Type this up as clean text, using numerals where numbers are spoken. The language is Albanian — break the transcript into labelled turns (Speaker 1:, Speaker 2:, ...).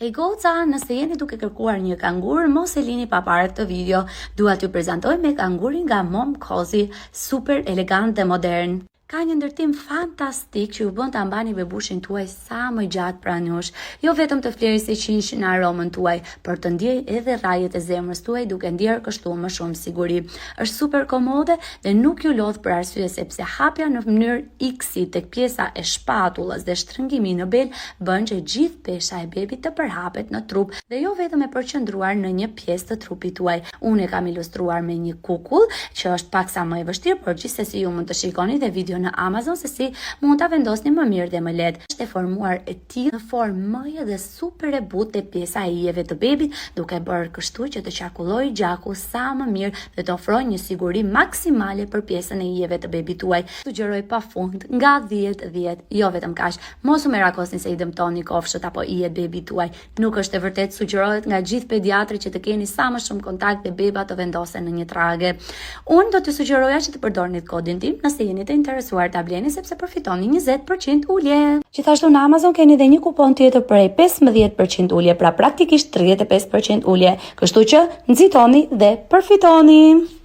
Speaker 1: Hej goca, nëse jeni duke kërkuar një kangur, mos e lini pa parë këtë video. Dua t'ju prezantoj me kangurin nga Momcozy, super elegant dhe modern. Ka një ndërtim fantastik që ju bën ta mbani bebushin tuaj sa më gjatë pranë jush. Jo vetëm të flerë si qinq në aromën tuaj, por të ndjej edhe rrahjet e zemrës tuaj duke ndjerë kështu më shumë siguri. Është super komode dhe nuk ju lodh për arsye sepse hapja në mënyrë X-i tek pjesa e shpatullës dhe shtrëngimi në bel bën që gjithë pesha e bebit të përhapet në trup dhe jo vetëm e përqendruar në një pjesë të trupit tuaj. Unë e kam ilustruar me një kukull që është paksa më e vështirë, por gjithsesi ju mund të shikoni dhe video në Amazon se si mund ta vendosni më mirë dhe më lehtë. Është e formuar e tillë në formë M-je dhe super e butë te pjesa e ijeve të bebit, duke bërë kështu që të qarkullojë gjaku sa më mirë dhe të ofrojë një siguri maksimale për pjesën e ijeve të bebit tuaj. Sugjeroj pafund nga 10 10, jo vetëm kaq. Mos u merakosni se i dëmtoni kofshët apo ijet bebit tuaj. Nuk është e vërtetë, sugjerohet nga gjithë pediatri që të keni sa më shumë kontakt dhe beba të vendosen në një trage. Unë do t'ju sugjeroja që të përdorni kodin tim nëse jeni të interesuar ta bleni sepse përfitoni 20% ulje. Gjithashtu në Amazon keni dhe një kupon tjetër prej 15% ulje, pra praktikisht 35% ulje. Kështu që nxitoni dhe përfitoni.